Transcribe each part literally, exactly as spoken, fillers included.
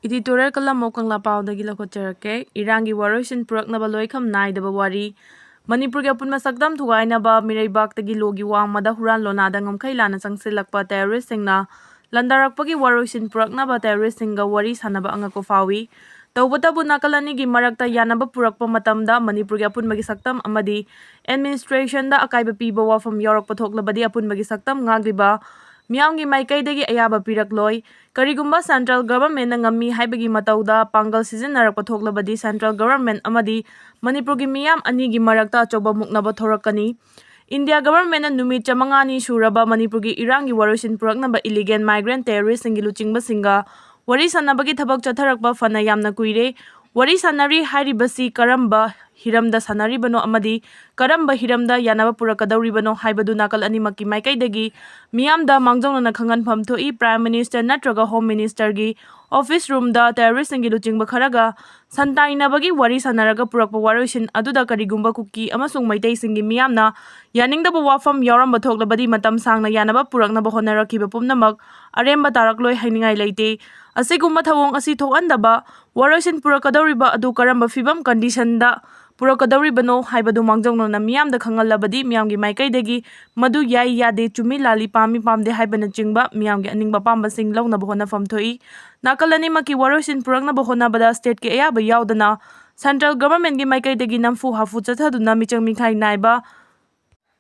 Editorial column of ꯀꯪꯂꯥ ꯄꯥꯎꯗꯒꯤ ꯂꯧꯈꯠꯆꯔꯛꯀꯦ꯫ ꯏꯔꯥꯡꯒꯤ ꯋꯥꯔꯣꯏꯁꯤꯟ ꯄꯨꯔꯛꯅꯕ ꯂꯣꯏꯈꯝ ꯅꯥꯏꯗꯕ ꯋꯥꯔꯤ꯫ ꯃꯅꯤꯄꯨꯔꯒꯤ ꯑꯄꯨꯟꯕ ꯁꯛꯇꯝ ꯊꯨꯒꯥꯏꯅꯕ ꯃꯤꯔꯩꯕꯥꯛꯇꯒꯤ ꯂꯣꯒꯤ ꯋꯥꯡꯃꯗ ꯍꯨꯔꯥꯟ ꯂꯣꯅꯥꯗ ꯉꯝꯈꯩ ꯂꯥꯟꯅ ꯆꯪꯁꯤꯜꯂꯛꯄ terroristꯁꯤꯡꯅ ꯂꯥꯟꯗꯥꯔꯛꯄꯒꯤ ꯋꯥꯔꯣꯏꯁꯤꯟ ꯄꯨꯔꯛꯅꯕ terroristꯁꯤꯡꯒ ꯋꯥꯔꯤ ꯁꯥꯟꯅꯕ ꯑꯉꯛꯄ ꯐꯥꯎꯏ꯫ ꯇꯧꯕꯇꯕꯨ ꯅꯥꯀꯜ ꯑꯅꯤꯒꯤ ꯃꯔꯛꯇ ꯌꯥꯅꯕ ꯄꯨꯔꯛꯄ ꯃꯇꯝꯗ ꯃꯅꯤꯄꯨꯔꯒꯤ ꯑꯄꯨꯟꯕꯒꯤ ꯁꯛꯇꯝ ꯑꯃꯗꯤ administrationꯗ ꯑꯀꯥꯏꯕ ꯄꯤꯕ ꯋꯥꯐꯝ ꯌꯥꯎꯔꯛꯄ ꯊꯣꯛꯂꯕꯗꯤ ꯑꯄꯨꯟꯕꯒꯤ ꯁꯛꯇꯝ ꯉꯥꯛꯂꯤꯕ ꯃꯤꯌꯥꯝꯒꯤ ꯃꯥꯏꯀꯩꯗꯒꯤ ꯑꯌꯥꯕ ꯄꯤꯔꯛꯂꯣꯏ꯫ ꯀꯔꯤꯒꯨꯝꯕ central governmentꯅ ꯉꯝꯃꯤ ꯍꯥꯏꯕꯒꯤ ꯃꯇꯧꯗ ꯄꯥꯡꯒꯜ ꯁꯤꯖꯤꯟꯅꯔꯛꯄ ꯊꯣꯛꯂꯕꯗꯤ central government ꯑꯃꯗꯤ ꯃꯅꯤꯄꯨꯔꯒꯤ ꯃꯤꯌꯥꯝ ꯑꯅꯤꯒꯤ ꯃꯔꯛꯇ ꯑꯆꯧꯕ ꯃꯨꯛꯅꯕ ꯊꯣꯔꯛꯀꯅꯤ꯫ ꯏꯟꯗꯤꯌꯥ governmentꯅ ꯅꯨꯃꯤꯠ ꯆꯥꯃꯉꯥꯅꯤ ꯁꯨꯔꯕ ꯃꯅꯤꯄꯨꯔꯒꯤ ꯏꯔꯥꯡꯒꯤ ꯋꯥꯔꯣꯏꯁꯤꯟ ꯄꯨꯔꯛꯅꯕ illegal migrant terroristꯁꯤꯡꯒꯤ ꯂꯨꯆꯤꯡꯕꯁꯤꯡꯒ ꯋꯥꯔꯤ ꯁꯥꯟꯅꯕꯒꯤ ꯊꯕꯛ ꯆꯠꯊꯔꯛꯄ ꯐꯅ ꯌꯥꯝꯅ ꯀꯨꯏꯔꯦ꯫ ꯋꯥꯔꯤ ꯁꯥꯟꯅꯔꯤ ꯍꯥꯏꯔꯤꯕꯁꯤ ꯀꯔꯝꯕ ꯍꯤꯔꯝꯗ ꯁꯥꯟꯅꯔꯤꯕꯅꯣ ꯑꯃꯗꯤ ꯀꯔꯝꯕ ꯍꯤꯔꯝꯗ ꯌꯥꯅꯕ ꯄꯨꯔꯛꯀꯗꯧꯔꯤꯕꯅꯣ ꯍꯥꯏꯕꯗꯨ ꯅꯥꯀꯜ ꯑꯅꯤꯃꯛꯀꯤ ꯃꯥꯏꯀꯩꯗꯒꯤ ꯃꯤꯌꯥꯝꯗ ꯃꯥꯡꯖꯧꯅꯅ ꯈꯪꯍꯟꯐꯝ ꯊꯣꯛꯏ꯫ Prime Minister ꯅꯠꯇ꯭ꯔꯒ Home Ministerꯒꯤ office roomꯗ terroristꯁꯤꯡꯒꯤ ꯂꯨꯆꯤꯡꯕ ꯈꯔꯒ ꯁꯟꯇꯥꯏꯅꯕꯒꯤ ꯋꯥꯔꯤ ꯁꯥꯟꯅꯔꯒ ꯄꯨꯔꯛꯄ ꯋꯥꯔꯣꯏꯁꯤꯟ ꯑꯗꯨꯗ ꯀꯔꯤꯒꯨꯝꯕ ꯀꯨꯀꯤ ꯑꯃꯁꯨꯡ ꯃꯩꯇꯩꯁꯤꯡꯒꯤ ꯃꯤꯌꯥꯝꯅ ꯌꯥꯅꯤꯡꯗꯕ ꯋꯥꯐꯝ ꯌꯥꯎꯔꯝꯕ ꯊꯣꯛꯂꯕꯗꯤ ꯃꯇꯝ ꯁꯥꯡꯅ ꯌꯥꯅꯕ ꯄꯨꯔꯛꯅꯕ ꯍꯣꯠꯅꯔꯛꯈꯤꯕ ꯄꯨꯝꯅꯃꯛ ꯑꯔꯦꯝꯕ ꯇꯥꯔꯛꯂꯣꯏ ꯍꯥꯏꯅꯤꯡꯉꯥꯏ ꯂꯩꯇꯦ꯫ ꯑꯁꯤꯒꯨꯝꯕ ꯊꯧꯑꯣꯡ ꯑꯁꯤ ꯊꯣꯛꯍꯟꯗꯕ ꯋꯥꯔꯣꯏꯁꯤꯟ ꯄꯨꯔꯛꯀꯗꯧꯔꯤꯕ ꯑꯗꯨ ꯀꯔꯝꯕ ꯐꯤꯕꯝ conditionꯗ ꯄꯨꯔꯛꯀꯗꯧꯔꯤꯕꯅꯣ ꯍꯥꯏꯕꯗꯨ ꯃꯥꯡꯖꯧꯅꯅ ꯃꯤꯌꯥꯝꯗ ꯈꯪꯍꯜꯂꯕꯗꯤ ꯃꯤꯌꯥꯝꯒꯤ ꯃꯥꯏꯀꯩꯗꯒꯤ ꯃꯗꯨ ꯌꯥꯏ ꯌꯥꯗꯦ, ꯆꯨꯝꯃꯤ ꯂꯥꯜꯂꯤ, ꯄꯥꯝꯃꯤ ꯄꯥꯝꯗꯦ ꯍꯥꯏꯕꯅꯆꯤꯡꯕ ꯃꯤꯌꯥꯝꯒꯤ ꯑꯅꯤꯡꯕ ꯑꯄꯥꯝꯕꯁꯤꯡ ꯂꯧꯅꯕ ꯍꯣꯠꯅꯐꯝ ꯊꯣꯛꯏ꯫ ꯅꯥꯀꯜ ꯑꯅꯤꯃꯛꯀꯤ ꯋꯥꯔꯣꯏꯁꯤꯟ ꯄꯨꯔꯛꯅꯕ ꯍꯣꯠꯅꯕꯗ stateꯀꯤ ꯑꯌꯥꯕ ꯌꯥꯎꯗꯅ central governmentꯀꯤ ꯃꯥꯏꯀꯩꯗꯒꯤ ꯅꯝꯐꯨ ꯍꯥꯐꯨ ꯆꯠꯊꯗꯨꯅ ꯃꯤꯆꯪ ꯃꯤꯈꯥꯏ ꯅꯥꯏꯕ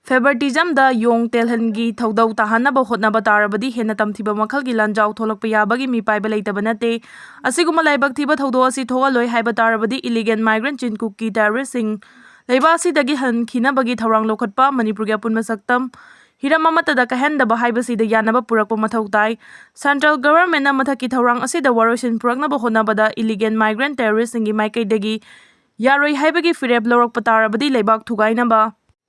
favoritismꯗ ꯌꯣꯡ ꯇꯦꯜꯍꯟꯒꯤ ꯊꯧꯗꯧ ꯇꯥꯍꯟꯅꯕ ꯍꯣꯠꯅꯕ ꯇꯥꯔꯕꯗꯤ ꯍꯦꯟꯅ ꯇꯝꯊꯤꯕ ꯃꯈꯜꯒꯤ ꯂꯥꯟꯖꯥꯎ ꯊꯣꯛꯂꯛꯄ ꯌꯥꯕꯒꯤ ꯃꯤꯄꯥꯏꯕ ꯂꯩꯇꯕ ꯅꯠꯇꯦ꯫ ꯑꯁꯤꯒꯨꯝꯕ ꯂꯥꯏꯕꯛ ꯊꯤꯕ ꯊꯧꯗꯣꯛ ꯑꯁꯤ ꯊꯣꯛꯍꯜꯂꯣꯏ ꯍꯥꯏꯕ ꯇꯥꯔꯕꯗꯤ illegal migrant ꯆꯤꯟ ꯀꯨꯀꯤ terroristꯁꯤꯡ ꯂꯩꯕꯥꯛ ꯑꯁꯤꯗꯒꯤ ꯍꯟꯈꯤꯅꯕꯒꯤ ꯊꯧꯔꯥꯡ ꯂꯧꯈꯠꯄ, ꯃꯅꯤꯄꯨꯔꯒꯤ ꯑꯄꯨꯟꯕ ꯁꯛꯇꯝ ꯍꯤꯔꯝ ꯑꯃꯠꯇꯗ ꯀꯥꯏꯍꯟꯗꯕ ꯍꯥꯏꯕꯁꯤꯗ ꯌꯥꯅꯕ ꯄꯨꯔꯛꯄ ꯃꯊꯧ ꯇꯥꯏ꯫ Central governmentꯅ ꯃꯊꯛꯀꯤ ꯊꯧꯔꯥꯡ ꯑꯁꯤꯗ ꯋꯥꯔꯣꯏꯁꯤꯟ ꯄꯨꯔꯛꯅꯕ ꯍꯣꯠꯅꯕꯗ illegal migrant terroristꯁꯤꯡꯒꯤ ꯃꯥꯏꯀꯩꯗꯒꯤ ꯌꯥꯔꯣꯏ ꯍꯥꯏꯕꯒꯤ ꯐꯤꯔꯦꯞ ꯂꯧꯔꯛꯄ ꯇꯥꯔꯕꯗꯤ ꯂꯩꯕꯥꯛ ꯊꯨꯒꯥꯏꯅꯕ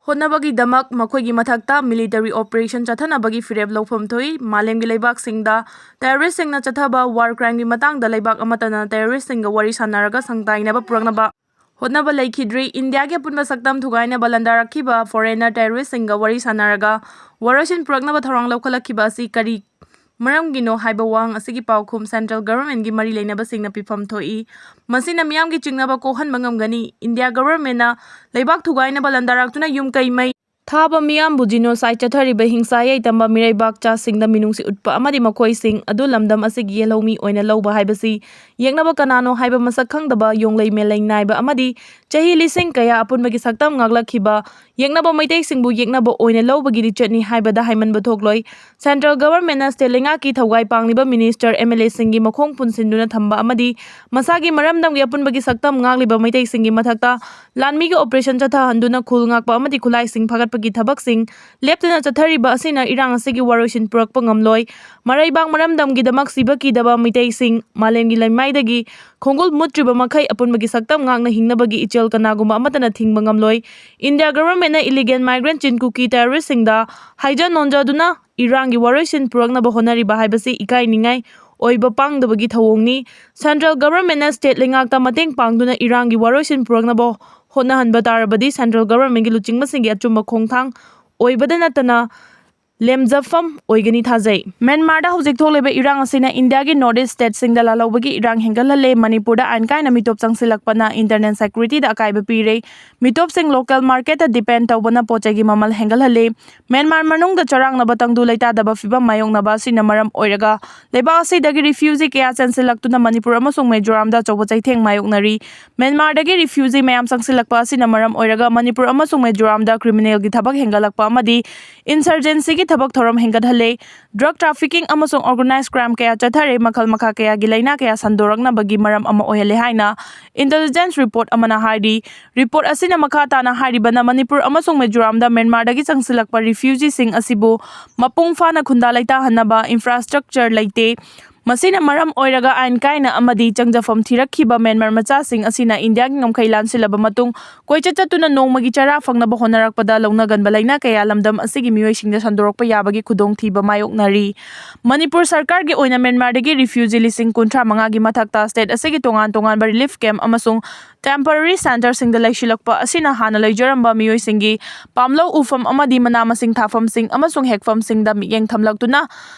ꯍꯣꯠꯅꯕꯒꯤꯗꯃꯛ ꯃꯈꯣꯏꯒꯤ ꯃꯊꯛꯇ military operation ꯆꯠꯊꯅꯕꯒꯤ ꯐꯤꯔꯦꯞ ꯂꯧꯐꯝ ꯊꯣꯛꯏ꯫ ꯃꯥꯂꯦꯝꯒꯤ ꯂꯩꯕꯥꯛꯁꯤꯡꯗ terroristꯁꯤꯡꯅ ꯆꯠꯊꯕ war crimeꯒꯤ ꯃꯇꯥꯡꯗ ꯂꯩꯕꯥꯛ ꯑꯃꯠꯇꯅ terroristꯁꯤꯡꯒ ꯋꯥꯔꯤ ꯁꯥꯟꯅꯔꯒ ꯁꯪꯇꯥꯏꯅꯕ ꯄꯨꯔꯛꯅꯕ ꯍꯣꯠꯅꯕ ꯂꯩꯈꯤꯗ꯭ꯔꯤ꯫ ꯏꯟꯗꯤꯌꯥꯒꯤ ꯑꯄꯨꯟꯕ ꯁꯛꯇꯝ ꯊꯨꯒꯥꯏꯅꯕ ꯂꯥꯟꯗꯥꯔꯛꯈꯤꯕ foreigner terroristꯁꯤꯡꯒ ꯋꯥꯔꯤ ꯁꯥꯟꯅꯔꯒ ꯋꯥꯔꯣꯏꯁꯤꯟ ꯄꯨꯔꯛꯅꯕ ꯊꯧꯔꯥꯡ ꯂꯧꯈꯠꯂꯛꯈꯤꯕ ꯑꯁꯤ ꯀꯔꯤ ꯃꯔꯝꯒꯤꯅꯣ ꯍꯥꯏꯕ ꯋꯥꯍꯪ ꯑꯁꯤꯒꯤ ꯄꯥꯎꯈꯨꯝ central governmentꯀꯤ ꯃꯔꯤ ꯂꯩꯅꯕꯁꯤꯡꯅ ꯄꯤꯐꯝ ꯊꯣꯛꯏ꯫ ꯃꯁꯤꯅ ꯃꯤꯌꯥꯝꯒꯤ ꯆꯤꯡꯅꯕ ꯀꯣꯛꯍꯟꯕ ꯉꯝꯒꯅꯤ꯫ India governmentꯅ ꯂꯩꯕꯥꯛ ꯊꯨꯒꯥꯏꯅꯕ ꯂꯥꯟꯗꯥꯔꯛꯇꯨꯅ ꯌꯨꯝ ꯀꯩ ꯃꯩ ꯊꯥꯕ ꯃꯤꯌꯥꯝꯕꯨ genocide ꯆꯠꯊꯔꯤꯕ ꯍꯤꯡꯁꯥ ꯌꯩꯇꯝꯕ ꯃꯤꯔꯩꯕꯥꯛ ꯆꯥꯁꯤꯡꯗ ꯃꯤꯅꯨꯡꯁꯤ ꯎꯠꯄ ꯑꯃꯗꯤ ꯃꯈꯣꯏꯁꯤꯡ ꯑꯗꯨ ꯂꯝꯗꯝ ꯑꯁꯤꯒꯤ ꯌꯦꯜꯍꯧꯃꯤ ꯑꯣꯏꯅ ꯂꯧꯕ ꯍꯥꯏꯕꯁꯤ ꯌꯦꯛꯅꯕ ꯀꯅꯥꯅꯣ ꯍꯥꯏꯕ ꯃꯁꯛ ꯈꯪꯗꯕ ꯌꯣꯡꯂꯩ ꯃꯦꯂꯩ ꯅꯥꯏꯕ ꯑꯃꯗꯤ ꯆꯍꯤ ꯂꯤꯁꯤꯡ ꯀꯌꯥ ꯑꯄꯨꯟꯕꯒꯤ ꯁꯛꯇꯝ ꯉꯥꯛꯂꯛꯈꯤꯕ ꯌꯦꯛꯅꯕ ꯃꯩꯇꯩꯁꯤꯡꯕꯨ ꯌꯦꯛꯅꯕ ꯑꯣꯏꯅ ꯂꯧꯕꯒꯤ ꯂꯤꯆꯠꯅꯤ ꯍꯥꯏꯕꯗ ꯍꯥꯏꯃꯟꯕ ꯊꯣꯛꯂꯣꯏ꯫ Central governmentꯅ state ꯂꯩꯉꯥꯛꯀꯤ ꯊꯧꯒꯥꯏ ꯄꯥꯡꯂꯤꯕ minister, MLAꯁꯤꯡꯒꯤ ꯃꯈꯣꯡ ꯄꯨꯟꯁꯤꯟꯗꯨꯅ ꯊꯝꯕ ꯑꯃꯗꯤ ꯃꯁꯥꯒꯤ ꯃꯔꯝꯗꯝꯒꯤ ꯑꯄꯨꯟꯕꯒꯤ ꯁꯛꯇꯝ ꯉꯥꯛꯂꯤꯕ ꯃꯩꯇꯩꯁꯤꯡꯒꯤ ꯃꯊꯛꯇ ꯂꯥꯟꯃꯤꯒꯤ operation ꯆꯠꯊꯍꯟꯗꯨꯅ ꯈꯨꯜ ꯉꯥꯛꯄ ꯑꯃꯗꯤ ꯈꯨꯠꯂꯥꯏꯁꯤꯡ ꯐꯥꯒꯠꯄꯒꯤ ꯊꯕꯛꯁꯤꯡ ꯂꯦꯞꯇꯅ ꯆꯠꯊꯔꯤꯕ ꯑꯁꯤꯅ ꯏꯔꯥꯡ ꯑꯁꯤꯒꯤ ꯋꯥꯔꯣꯏꯁꯤꯟ ꯄꯨꯔꯛꯄ ꯉꯝꯂꯣꯏ꯫ ꯃꯔꯩꯕꯥꯛ ꯃꯔꯝꯗꯝꯒꯤꯗꯃꯛ ꯁꯤꯕ ꯀꯤꯗꯕ ꯃꯤꯇꯩꯁꯤꯡ ꯃꯥꯂꯦꯝꯒꯤ ꯂꯩꯃꯥꯏꯗꯒꯤ ꯈꯣꯡꯒꯨꯜ ꯃꯨꯠꯇ꯭ꯔꯤꯕ ꯃꯈꯩ ꯑꯄꯨꯟꯕꯒꯤ ꯁꯛꯇꯝ ꯉꯥꯛꯅ ꯍꯤꯡꯅꯕꯒꯤ ꯏꯆꯦꯜ ꯀꯅꯥꯒꯨꯝꯕ ꯑꯃꯠꯇꯅ ꯊꯤꯡꯕ ꯉꯝꯂꯣꯏ꯫ India governmentꯅ illegal migrant ꯆꯤꯟ ꯀꯨꯀꯤ terroristꯁꯤꯡꯗ ꯍꯥꯏꯖ ꯅꯣꯟꯖꯗꯨꯅ ꯏꯔꯥꯡꯒꯤ ꯋꯥꯔꯣꯏꯁꯤꯟ ꯄꯨꯔꯛꯅꯕ ꯍꯣꯠꯅꯔꯤꯕ ꯍꯥꯏꯕꯁꯤ ꯏꯀꯥꯏꯅꯤꯡꯉꯥꯏ ꯑꯣꯏꯕ ꯄꯥꯡꯗꯕꯒꯤ ꯊꯧꯑꯣꯡꯅꯤ꯫ Central governmentꯅ state ꯂꯩꯉꯥꯛꯇ ꯃꯇꯦꯡ ꯄꯥꯡꯗꯨꯅ ꯏꯔꯥꯡꯒꯤ ꯋꯥꯔꯣꯏꯁꯤꯟ ꯄꯨꯔꯛꯅꯕ ꯍꯣꯠꯅꯍꯟꯕ ꯇꯥꯔꯕꯗꯤ central governmentꯀꯤ ꯂꯨꯆꯤꯡꯕꯁꯤꯡꯒꯤ ꯑꯆꯨꯝꯕ ꯈꯣꯡꯊꯥꯡ ꯑꯣꯏꯕꯗ ꯅꯠꯇꯅ ꯂꯦꯝꯖꯐꯝ ꯑꯣꯏꯒꯅꯤ ꯊꯥꯖꯩ꯫ ꯃ꯭ꯌꯥꯟꯃꯥꯔꯗ ꯍꯧꯖꯤꯛ ꯊꯣꯛꯂꯤꯕ ꯏꯔꯥꯡ ꯑꯁꯤꯅ ꯏꯟꯗꯤꯌꯥꯒꯤ north east stateꯁꯤꯡꯗ ꯂꯥꯜꯍꯧꯕꯒꯤ ꯏꯔꯥꯡ ꯍꯦꯟꯒꯠꯍꯜꯂꯦ꯫ ꯃꯅꯤꯄꯨꯔꯗ ꯑꯥꯏꯟ ꯀꯥꯏꯅ ꯃꯤꯇꯣꯞ ꯆꯪꯁꯤꯜꯂꯛꯄꯅ internal securityꯗ ꯑꯀꯥꯏꯕ ꯄꯤꯔꯦ꯫ ꯃꯤꯇꯣꯞꯁꯤꯡ local marketꯇ depend ꯇꯧꯕꯅ ꯄꯣꯠ ꯆꯩꯒꯤ ꯃꯃꯜ ꯍꯦꯟꯒꯠꯍꯜꯂꯦ꯫ ꯃ꯭ꯌꯥꯟꯃꯥꯔ ꯃꯅꯨꯡꯗ ꯆꯔꯥꯡꯅꯕ ꯇꯪꯗꯨ ꯂꯩꯇꯥꯗꯕ ꯐꯤꯚꯝ ꯃꯥꯌꯣꯛꯅꯕ ꯑꯁꯤꯅ ꯃꯔꯝ ꯑꯣꯏꯔꯒ ꯂꯩꯕꯥꯛ ꯑꯁꯤꯗꯒꯤ refugee ꯀꯌꯥ ꯆꯦꯟꯁꯤꯜꯂꯛꯇꯨꯅ ꯃꯅꯤꯄꯨꯔ ꯑꯃꯁꯨꯡ ꯃꯤꯖꯣꯔꯥꯝꯗ ꯑꯆꯧꯕ ꯆꯩꯊꯦꯡ ꯃꯥꯌꯣꯛꯅꯔꯤ꯫ ꯃ꯭ꯌꯥꯟꯃꯥꯔꯗꯒꯤ refugee ꯃꯌꯥꯝ ꯆꯪꯁꯤꯜꯂꯛꯄ ꯑꯁꯤꯅ ꯃꯔꯝ ꯑꯣꯏꯔꯒ ꯃꯅꯤꯄꯨꯔ ꯑꯃꯁꯨꯡ ꯃꯤꯖꯣꯔꯥꯝꯗ criminalꯒꯤ ꯊꯕꯛ ꯍꯦꯟꯒꯠꯂꯛꯄ ꯑꯃꯗꯤ insurgencyꯒꯤ ꯊꯕꯛ ꯊꯧꯔꯝ ꯍꯦꯟꯒꯠꯍꯜꯂꯦ꯫ Drug trafficking ꯑꯃꯁꯨꯡ organized crime ꯀꯌꯥ ꯆꯠꯊꯔꯦ꯫ ꯃꯈꯜ ꯃꯈꯥ ꯀꯌꯥꯒꯤ ꯂꯥꯏꯅꯥ ꯀꯌꯥ ꯁꯟꯗꯣꯔꯛꯅꯕꯒꯤ ꯃꯔꯝ ꯑꯃ ꯑꯣꯏꯍꯜꯂꯦ ꯍꯥꯏꯅ intelligence report ꯑꯃꯅ ꯍꯥꯏꯔꯤ꯫ Report ꯑꯁꯤꯅ ꯃꯈꯥ ꯇꯥꯅ ꯍꯥꯏꯔꯤꯕꯅ ꯃꯅꯤꯄꯨꯔ ꯑꯃꯁꯨꯡ ꯃꯤꯖꯣꯔꯥꯝꯗ ꯃ꯭ꯌꯥꯟꯃꯥꯔꯗꯒꯤ ꯆꯪꯁꯤꯜꯂꯛꯄ refugeeꯁꯤꯡ ꯑꯁꯤꯕꯨ ꯃꯄꯨꯡ ꯐꯥꯅ ꯈꯨꯟꯗꯥ ꯂꯩꯇꯥꯍꯟꯅꯕ infrastructure ꯂꯩꯇꯦ꯫ ꯃꯁꯤꯅ ꯃꯔꯝ ꯑꯣꯏꯔꯒ ꯑꯥꯏꯟ ꯀꯥꯏꯅ ꯑꯃꯗꯤ ꯆꯪꯖꯐꯝ ꯊꯤꯔꯛꯈꯤꯕ ꯃ꯭ꯌꯥꯟꯃꯥꯔ ꯃꯆꯥꯁꯤꯡ ꯑꯁꯤꯅ ꯏꯟꯗꯤꯌꯥꯒꯤ ꯉꯝꯈꯩ ꯂꯥꯟꯁꯤꯜꯂꯕ ꯃꯇꯨꯡ ꯀꯣꯏꯆꯠ ꯆꯠꯇꯨꯅ ꯅꯣꯡꯃꯒꯤ ꯆꯔꯥ ꯐꯪꯅꯕ ꯍꯣꯠꯅꯔꯛꯄꯗ ꯂꯧꯅꯒꯟꯕ ꯂꯥꯏꯅꯥ ꯀꯌꯥ ꯂꯝꯗꯝ ꯑꯁꯤꯒꯤ ꯃꯤꯑꯣꯏꯁꯤꯡꯗ ꯁꯟꯗꯣꯔꯛꯄ ꯌꯥꯕꯒꯤ ꯈꯨꯗꯣꯡꯊꯤꯕ ꯃꯥꯌꯣꯛꯅꯔꯤ꯫ ꯃꯅꯤꯄꯨꯔ ꯁꯔꯀꯥꯔꯒꯤ ꯑꯣꯏꯅ ꯃ꯭ꯌꯥꯟꯃꯥꯔꯗꯒꯤ refugee ꯂꯤꯁꯤꯡ ꯀꯨꯟꯊ꯭ꯔꯥ ꯃꯉꯥꯒꯤ ꯃꯊꯛꯇ state ꯑꯁꯤꯒꯤ ꯇꯣꯉꯥꯟ ꯇꯣꯉꯥꯟꯕ relief camp ꯑꯃꯁꯨꯡ temporary centreꯁꯤꯡꯗ ꯂꯩꯁꯤꯜꯂꯛꯄ ꯑꯁꯤꯅ ꯍꯥꯟꯅ ꯂꯩꯖꯔꯝꯕ ꯃꯤꯑꯣꯏꯁꯤꯡꯒꯤ ꯄꯥꯝꯂꯧ ꯎꯐꯝ ꯑꯃꯗꯤ ꯃꯅꯥ ꯃꯁꯤꯡ ꯊꯥꯐꯝꯁꯤꯡ ꯑꯃꯁꯨꯡ ꯍꯦꯛꯐꯝꯁꯤꯡꯗ ꯃꯤꯠꯌꯦꯡ ꯊꯝꯂꯛꯇꯨꯅ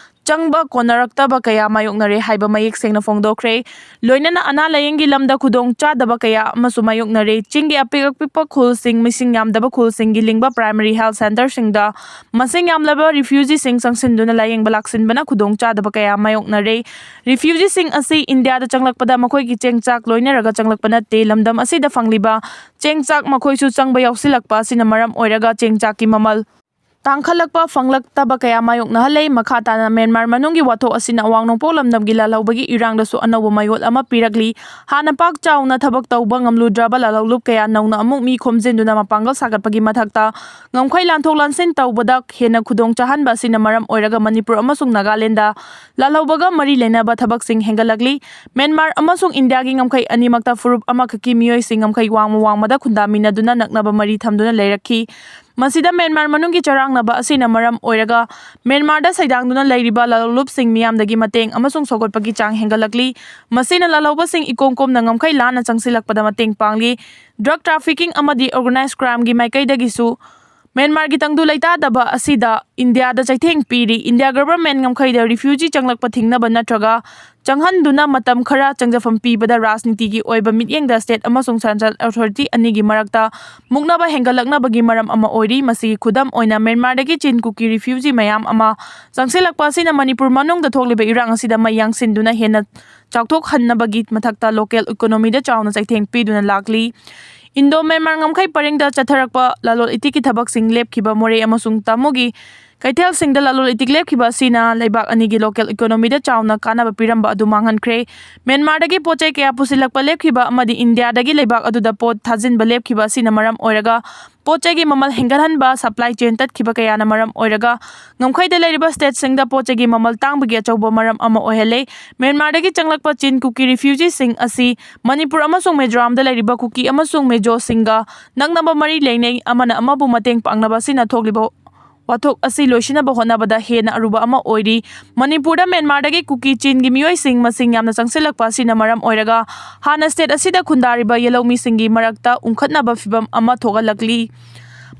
ꯆꯪꯕ ꯀꯣꯟꯅꯔꯛꯇꯕ ꯀꯌꯥ ꯃꯥꯌꯣꯛꯅꯔꯦ ꯍꯥꯏꯕ ꯃꯌꯦꯛ ꯁꯦꯡꯅ ꯐꯣꯡꯗꯣꯛꯈ꯭ꯔꯦ꯫ ꯂꯣꯏꯅꯅ ꯑꯅꯥ ꯂꯥꯌꯦꯡꯒꯤ ꯂꯝꯗ ꯈꯨꯗꯣꯡ ꯆꯥꯗꯕ ꯀꯌꯥ ꯑꯃꯁꯨ ꯃꯥꯌꯣꯛꯅꯔꯦ꯫ ꯆꯤꯡꯒꯤ ꯑꯄꯤꯛ ꯑꯄꯤꯛꯄ ꯈꯨꯜꯁꯤꯡ, ꯃꯤꯁꯤꯡ ꯌꯥꯝꯗꯕ ꯈꯨꯜꯁꯤꯡꯒꯤ ꯂꯤꯡꯕ primary health centreꯁꯤꯡꯗ ꯃꯁꯤꯡ ꯌꯥꯝꯂꯕ refugeeꯁꯤꯡ ꯆꯪꯁꯤꯟꯗꯨꯅ ꯂꯥꯌꯦꯡꯕ ꯂꯥꯛꯁꯤꯟꯕꯅ ꯈꯨꯗꯣꯡ ꯆꯥꯗꯕ ꯀꯌꯥ ꯃꯥꯌꯣꯛꯅꯔꯦ꯫ Refugeeꯁꯤꯡ ꯑꯁꯤ ꯏꯟꯗꯤꯌꯥꯗ ꯆꯪꯂꯛꯄꯗ ꯃꯈꯣꯏꯒꯤ ꯆꯦꯡ ꯆꯥꯛ ꯂꯣꯏꯅꯔꯒ ꯆꯪꯂꯛꯄ ꯅꯠꯇꯦ꯫ ꯂꯝꯗꯝ ꯑꯁꯤꯗ ꯐꯪꯂꯤꯕ ꯆꯦꯡ ꯆꯥꯛ ꯃꯈꯣꯏꯁꯨ ꯆꯪꯕ ꯌꯥꯎꯁꯤꯜꯂꯛꯄ ꯑꯁꯤꯅ ꯃꯔꯝ ꯑꯣꯏꯔꯒ ꯆꯦꯡ ꯆꯥꯛꯀꯤ ꯃꯃꯜ ꯇꯥꯡꯈꯠꯂꯛꯄ ꯐꯪꯂꯛꯇꯕ ꯀꯌꯥ ꯃꯥꯌꯣꯛꯅꯍꯜꯂꯦ꯫ ꯃꯈꯥ ꯇꯥꯅ ꯃ꯭ꯌꯥꯟꯃꯥꯔ ꯃꯅꯨꯡꯒꯤ ꯋꯥꯊꯣꯛ ꯑꯁꯤꯅ ꯑꯋꯥꯡ ꯅꯣꯡꯄꯣꯛ ꯂꯝꯗꯝꯒꯤ ꯂꯥꯜꯍꯧꯕꯒꯤ ꯏꯔꯥꯡꯗꯁꯨ ꯑꯅꯧꯕ ꯃꯌꯣꯜ ꯑꯃ ꯄꯤꯔꯛꯂꯤ꯫ ꯍꯥꯟꯅ ꯄꯥꯛ ꯆꯥꯎꯅ ꯊꯕꯛ ꯇꯧꯕ ꯉꯝꯂꯨꯗ꯭ꯔꯕ ꯂꯥꯜꯍꯧꯂꯨꯞ ꯀꯌꯥ ꯅꯧꯅ ꯑꯃꯨꯛ ꯃꯤ ꯈꯣꯝꯖꯤꯟꯗꯨꯅ ꯃꯄꯥꯡꯒꯜ ꯁꯥꯒꯠꯄꯒꯤ ꯃꯊꯛꯇ ꯉꯝꯈꯩ ꯂꯥꯟꯊꯣꯛ ꯂꯥꯟꯁꯤꯟ ꯇꯧꯕꯗ ꯍꯦꯟꯅ ꯈꯨꯗꯣꯡ ꯆꯥꯍꯟꯕ ꯑꯁꯤꯅ ꯃꯔꯝ ꯑꯣꯏꯔꯒ ꯃꯅꯤꯄꯨꯔ ꯑꯃꯁꯨꯡ ꯅꯥꯒꯥꯂꯦꯟꯗ ꯂꯥꯜꯍꯧꯕꯒ ꯃꯔꯤ ꯂꯩꯅꯕ ꯊꯕꯛꯁꯤꯡ ꯍꯦꯟꯒꯠꯂꯛꯂꯤ꯫ ꯃ꯭ꯌꯥꯟꯃꯥꯔ ꯑꯃꯁꯨꯡ ꯏꯟꯗꯤꯌꯥꯒꯤ ꯉꯝꯈꯩ ꯑꯅꯤꯃꯛꯇ ꯐꯨꯔꯨꯞ ꯑꯃꯈꯛꯀꯤ ꯃꯤꯑꯣꯏꯁꯤꯡ ꯉꯝꯈꯩ ꯋꯥꯡꯃ ꯋꯥꯡꯃꯗ ꯈꯨꯟꯗꯥꯃꯤꯟꯅꯗꯨꯅ ꯅꯛꯅꯕ ꯃꯔꯤ ꯊꯝꯗꯨꯅ ꯂꯩꯔꯛꯈꯤ꯫ ꯃꯁꯤꯗ ꯃ꯭ꯌꯥꯟꯃꯥꯔ ꯃꯅꯨꯡꯒꯤ ꯆꯔꯥꯡꯅꯕ ꯑꯁꯤꯅ ꯃꯔꯝ ꯑꯣꯏꯔꯒ ꯃ꯭ꯌꯥꯟꯃꯥꯔꯗ ꯁꯩꯗꯥꯡꯗꯨꯅ ꯂꯩꯔꯤꯕ ꯂꯥꯜꯍꯧꯂꯨꯞꯁꯤꯡ ꯃꯤꯌꯥꯝꯗꯒꯤ ꯃꯇꯦꯡ ꯑꯃꯁꯨꯡ ꯁꯧꯒꯠꯄꯒꯤ ꯆꯥꯡ ꯍꯦꯟꯒꯠꯂꯛꯂꯤ꯫ ꯃꯁꯤꯅ ꯂꯥꯜꯍꯧꯕꯁꯤꯡ ꯏꯀꯣꯝ ꯀꯣꯝꯅ ꯉꯝꯈꯩ ꯂꯥꯟꯅ ꯆꯪꯁꯤꯜꯂꯛꯄꯗ ꯃꯇꯦꯡ ꯄꯥꯡꯂꯤ꯫ Drug trafficking ꯑꯃꯗꯤ organised crimeꯒꯤ ꯃꯥꯏꯀꯩꯗꯒꯤꯁꯨ ꯃ꯭ꯌꯥꯟꯃꯥꯔꯒꯤ ꯇꯪꯗꯨ ꯂꯩꯇꯥꯗꯕ ꯑꯁꯤꯗ ꯏꯟꯗꯤꯌꯥꯗ ꯆꯩꯊꯦꯡ ꯄꯤꯔꯤ꯫ ꯏꯟꯗꯤꯌꯥ government ꯉꯝꯈꯩꯗ refugee ꯆꯪꯂꯛꯄ ꯊꯤꯡꯅꯕ ꯅꯠꯇ꯭ꯔꯒ ꯆꯪꯍꯟꯗꯨꯅ ꯃꯇꯝ ꯈꯔ ꯆꯪꯖꯐꯝ ꯄꯤꯕꯗ ꯔꯥꯖꯅꯤꯇꯤꯒꯤ ꯑꯣꯏꯕ ꯃꯤꯠꯌꯦꯡꯗ state ꯑꯃꯁꯨꯡ central authority ꯑꯅꯤꯒꯤ ꯃꯔꯛꯇ ꯃꯨꯛꯅꯕ ꯍꯦꯟꯒꯠꯂꯛꯅꯕꯒꯤ ꯃꯔꯝ ꯑꯃ ꯑꯣꯏꯔꯤ꯫ ꯃꯁꯤꯒꯤ ꯈꯨꯗꯝ ꯑꯣꯏꯅ ꯃ꯭ꯌꯥꯟꯃꯥꯔꯗꯒꯤ ꯆꯤꯟ ꯀꯨꯀꯤ refugee ꯃꯌꯥꯝ ꯑꯃ ꯆꯪꯁꯤꯜꯂꯛꯄ ꯑꯁꯤꯅ ꯃꯅꯤꯄꯨꯔ ꯃꯅꯨꯡꯗ ꯊꯣꯛꯂꯤꯕ ꯏꯔꯥꯡ ꯑꯁꯤꯗ ꯃꯩ ꯌꯥꯡꯁꯤꯟꯗꯨꯅ ꯍꯦꯟꯅ ꯆꯥꯎꯊꯣꯛꯍꯟꯅꯕꯒꯤ ꯃꯊꯛꯇ local economyꯗ ꯆꯥꯎꯅ ꯆꯩꯊꯦꯡ ꯄꯤꯗꯨꯅ ꯂꯥꯛꯂꯤ꯫ Indo Myanmar ꯉꯝꯈꯩ ꯄꯔꯤꯡꯗ ꯆꯠꯊꯔꯛꯄ ꯂꯂꯣꯟ ꯏꯇꯤꯛꯀꯤ ꯊꯕꯛꯁꯤꯡ ꯂꯦꯞꯈꯤꯕ ꯃꯣꯔꯦ ꯑꯃꯁꯨꯡ ꯇꯥꯃꯨꯒꯤ ꯀꯩꯊꯦꯜꯁꯤꯡꯗ ꯂꯂꯣꯟ ꯏꯇꯤꯛ ꯂꯦꯞꯈꯤꯕ ꯑꯁꯤꯅ ꯂꯩꯕꯥꯛ ꯑꯅꯤꯒꯤ local economyꯗ ꯆꯥꯎꯅ ꯀꯥꯟꯅꯕ ꯄꯤꯔꯝꯕ ꯑꯗꯨ ꯃꯥꯡꯍꯟꯈ꯭ꯔꯦ꯫ ꯃ꯭ꯌꯥꯟꯃꯥꯔꯗꯒꯤ ꯄꯣꯠ ꯆꯩ ꯀꯌꯥ ꯄꯨꯁꯤꯜꯂꯛꯄ ꯂꯦꯞꯈꯤꯕ ꯑꯃꯗꯤ ꯏꯟꯗꯤꯌꯥꯗꯒꯤ ꯂꯩꯕꯥꯛ ꯑꯗꯨꯗ ꯄꯣꯠ ꯊꯥꯖꯤꯟꯕ ꯂꯦꯞꯈꯤꯕ ꯑꯁꯤꯅ ꯃꯔꯝ ꯑꯣꯏꯔꯒ ꯄꯣꯠ ꯆꯩꯒꯤ ꯃꯃꯜ ꯍꯦꯟꯒꯠꯍꯟꯕ, supply chain ꯇꯠꯈꯤꯕ ꯀꯌꯥꯅ ꯃꯔꯝ ꯑꯣꯏꯔꯒ ꯉꯝꯈꯩꯗ ꯂꯩꯔꯤꯕ stateꯁꯤꯡꯗ ꯄꯣꯠ ꯆꯩꯒꯤ ꯃꯃꯜ ꯇꯥꯡꯕꯒꯤ ꯑꯆꯧꯕ ꯃꯔꯝ ꯑꯃ ꯑꯣꯏꯍꯜꯂꯦ꯫ ꯃ꯭ꯌꯥꯟꯃꯥꯔꯗꯒꯤ ꯆꯪꯂꯛꯄ ꯆꯤꯟ ꯀꯨꯀꯤ refugeeꯁꯤꯡ ꯑꯁꯤ ꯃꯅꯤꯄꯨꯔ ꯑꯃꯁꯨꯡ ꯃꯤꯖꯣꯔꯥꯝꯗ ꯂꯩꯔꯤꯕ ꯀꯨꯀꯤ ꯑꯃꯁꯨꯡ ꯃꯤꯖꯣꯁꯤꯡꯒ ꯅꯛꯅꯕ ꯃꯔꯤ ꯂꯩꯅꯩ꯫ ꯑꯃꯅ ꯑꯃꯕꯨ ꯃꯇꯦꯡ ꯄꯥꯡꯅꯕ ꯑꯁꯤꯅ ꯊꯣꯛꯂꯤꯕ ꯋꯥꯊꯣꯛ ꯑꯁꯤ ꯂꯣꯏꯁꯤꯟꯅꯕ ꯍꯣꯠꯅꯕꯗ ꯍꯦꯟꯅ ꯑꯔꯨꯕ ꯑꯃ ꯑꯣꯏꯔꯤ꯫ ꯃꯅꯤꯄꯨꯔꯗ ꯃ꯭ꯌꯥꯟꯃꯥꯔꯗꯒꯤ ꯀꯨꯀꯤ ꯆꯤꯟꯒꯤ ꯃꯤꯑꯣꯏꯁꯤꯡ ꯃꯁꯤꯡ ꯌꯥꯝꯅ ꯆꯪꯁꯤꯜꯂꯛꯄ ꯑꯁꯤꯅ ꯃꯔꯝ ꯑꯣꯏꯔꯒ ꯍꯥꯟꯅ state ꯑꯁꯤꯗ ꯈꯨꯟꯗꯥꯔꯤꯕ ꯌꯦꯜꯍꯧꯃꯤꯁꯤꯡꯒꯤ ꯃꯔꯛꯇ ꯎꯪꯈꯠꯅꯕ ꯐꯤꯚꯝ ꯑꯃ ꯊꯣꯛꯍꯜꯂꯛꯂꯤ꯫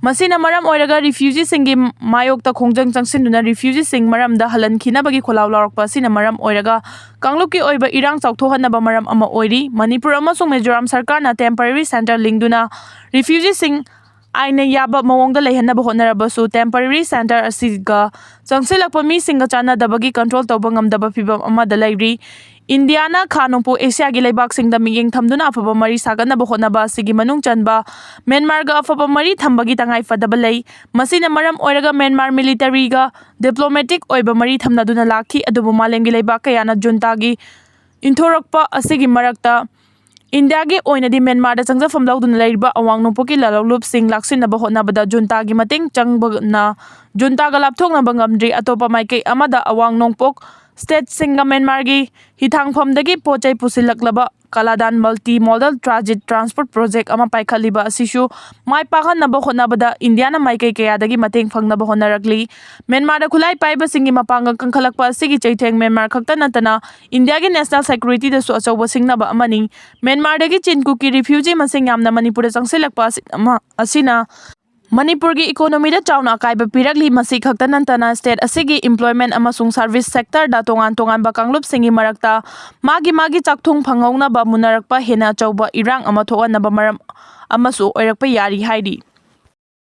ꯃꯁꯤꯅ ꯃꯔꯝ ꯑꯣꯏꯔꯒ ꯔꯤꯐ꯭ꯌꯨꯖꯤꯁꯤꯡꯒꯤ ꯃꯥꯌꯣꯛꯇ ꯈꯣꯡꯖꯪ ꯆꯪꯁꯤꯟꯗꯨꯅ ꯔꯤꯐ꯭ꯌꯨꯖꯤꯁꯤꯡ ꯃꯔꯝꯗ ꯍꯜꯍꯟꯈꯤꯅꯕꯒꯤ ꯈꯣꯜꯂꯥꯎ ꯂꯥꯎꯔꯛꯄ ꯑꯁꯤꯅ ꯃꯔꯝ ꯑꯣꯏꯔꯒ ꯀꯥꯡꯂꯨꯞꯀꯤ ꯑꯣꯏꯕ ꯏꯔꯥꯡ ꯆꯥꯎꯊꯣꯛꯍꯟꯅꯕ ꯃꯔꯝ ꯑꯃ ꯑꯣꯏꯔꯤ꯫ ꯃꯅꯤꯄꯨꯔ ꯑꯃꯁꯨꯡ ꯃꯤꯖꯣꯔꯥꯝ ꯁꯔꯀꯥꯔꯅ temporary centre ꯂꯤꯡꯗꯨꯅ ꯔꯤꯐ꯭ꯌꯨꯖꯤꯁꯤꯡ ꯑꯥꯏꯟꯅ ꯌꯥꯕ ꯃꯑꯣꯡꯗ ꯂꯩꯍꯟꯅꯕ ꯍꯣꯠꯅꯔꯕꯁꯨ temporary centre ꯑꯁꯤꯒ ꯆꯪꯁꯤꯜꯂꯛꯄ ꯃꯤꯁꯤꯡꯒ ꯆꯥꯟꯅꯗꯕꯒꯤ control ꯇꯧꯕ ꯉꯝꯗꯕ ꯐꯤꯚꯝ ꯑꯃꯗ ꯂꯩꯔꯤ꯫ ꯏꯟꯗꯤꯌꯥꯅ ꯈꯥ ꯅꯣꯡꯄꯣꯛ ꯑꯦꯁꯤꯌꯥꯒꯤ ꯂꯩꯕꯥꯛꯁꯤꯡꯗ ꯃꯤꯠꯌꯦꯡ ꯊꯝꯗꯨꯅ ꯑꯐꯕ ꯃꯔꯤ ꯁꯥꯒꯠꯅꯕ ꯍꯣꯠꯅꯕ ꯑꯁꯤꯒꯤ ꯃꯅꯨꯡ ꯆꯟꯕ ꯃ꯭ꯌꯥꯟꯃꯥꯔꯒ ꯑꯐꯕ ꯃꯔꯤ ꯊꯝꯕꯒꯤ ꯇꯉꯥꯏ ꯐꯗꯕ ꯂꯩ꯫ ꯃꯁꯤꯅ ꯃꯔꯝ ꯑꯣꯏꯔꯒ ꯃ꯭ꯌꯥꯟꯃꯥꯔ militaryꯒ diplomatic ꯑꯣꯏꯕ ꯃꯔꯤ ꯊꯝꯅꯗꯨꯅ ꯂꯥꯛꯈꯤ, ꯑꯗꯨꯕꯨ ꯃꯥꯂꯦꯝꯒꯤ ꯂꯩꯕꯥꯛ ꯀꯌꯥꯅ ꯖꯨꯟꯇꯥꯒꯤ ꯏꯟꯊꯣꯔꯛꯄ ꯑꯁꯤꯒꯤ ꯃꯔꯛꯇ ꯏꯟꯗꯤꯌꯥꯒꯤ ꯑꯣꯏꯅꯗꯤ ꯃ꯭ꯌꯥꯟꯃꯥꯔꯗ ꯆꯪꯖꯐꯝ ꯂꯧꯗꯨꯅ ꯂꯩꯔꯤꯕ ꯑꯋꯥꯡ ꯅꯣꯡꯄꯣꯛꯀꯤ ꯂꯥꯂꯣꯡꯂꯨꯞꯁꯤꯡ ꯂꯥꯛꯁꯤꯟꯅꯕ ꯍꯣꯠꯅꯕꯗ ꯖꯨꯟꯇꯥꯒꯤ ꯃꯇꯦꯡ ꯆꯪꯕꯅ ꯖꯨꯟꯇꯥꯒ ꯂꯥꯞꯊꯣꯛꯅꯕ ꯉꯝꯗ꯭ꯔꯤ꯫ ꯑꯇꯣꯞꯄ ꯃꯥꯏꯀꯩ ꯑꯃꯗ, ꯑꯋꯥꯡ ꯅꯣꯡꯄꯣꯛ stateꯁꯤꯡꯒ ꯃ꯭ꯌꯥꯟꯃꯥꯔꯒꯤ ꯍꯤꯊꯥꯡꯐꯝꯗꯒꯤ ꯄꯣꯠ ꯆꯩ ꯄꯨꯁꯤꯜꯂꯛꯂꯕ ꯀꯥꯂꯥꯗꯥꯟ multi modal transit transport project ꯑꯃ ꯄꯥꯏꯈꯠꯂꯤꯕ ꯑꯁꯤꯁꯨ ꯃꯥꯏ ꯄꯥꯛꯍꯟꯅꯕ ꯍꯣꯠꯅꯕꯗ ꯏꯟꯗꯤꯌꯥꯅ ꯃꯥꯏꯀꯩ ꯀꯌꯥꯗꯒꯤ ꯃꯇꯦꯡ ꯐꯪꯅꯕ ꯍꯣꯠꯅꯔꯛꯂꯤ꯫ ꯃ꯭ꯌꯥꯟꯃꯥꯔꯗ ꯈꯨꯠꯂꯥꯏ ꯄꯥꯏꯕꯁꯤꯡꯒꯤ ꯃꯄꯥꯡꯒꯜ ꯀꯟꯈꯠꯂꯛꯄ ꯑꯁꯤꯒꯤ ꯆꯩꯊꯦꯡ ꯃ꯭ꯌꯥꯟꯃꯥꯔ ꯈꯛꯇ ꯅꯠꯇꯅ ꯏꯟꯗꯤꯌꯥꯒꯤ national securityꯗꯁꯨ ꯑꯆꯧꯕ ꯁꯤꯡꯅꯕ ꯑꯃꯅꯤ꯫ ꯃ꯭ꯌꯥꯟꯃꯥꯔꯗꯒꯤ ꯆꯤꯟ ꯀꯨꯀꯤ refugee ꯃꯁꯤꯡ ꯌꯥꯝꯅ ꯃꯅꯤꯄꯨꯔꯗ ꯆꯪꯁꯤꯜꯂꯛꯄ ꯑꯁꯤ-, ꯑꯃ-, ꯑꯁꯤꯅ ꯃꯅꯤꯄꯨꯔꯒꯤ economyꯗ ꯆꯥꯎꯅ ꯑꯀꯥꯏꯕ ꯄꯤꯔꯛꯂꯤ꯫ ꯃꯁꯤ ꯈꯛꯇ ꯅꯠꯇꯅ state ꯑꯁꯤꯒꯤ employment ꯑꯃꯁꯨꯡ service sectorꯗ ꯇꯣꯉꯥꯟ ꯇꯣꯉꯥꯟꯕ ꯀꯥꯡꯂꯨꯞꯁꯤꯡꯒꯤ ꯃꯔꯛꯇ ꯃꯥꯒꯤ ꯃꯥꯒꯤ ꯆꯥꯛꯊꯨꯡ ꯐꯪꯍꯧꯅꯕ ꯃꯨꯟꯅꯔꯛꯄ ꯍꯦꯟꯅ ꯑꯆꯧꯕ ꯏꯔꯥꯡ ꯑꯃ ꯊꯣꯛꯍꯟꯅꯕ ꯃꯔꯝ ꯑꯃꯁꯨ ꯑꯣꯏꯔꯛꯄ ꯌꯥꯔꯤ ꯍꯥꯏꯔꯤ꯫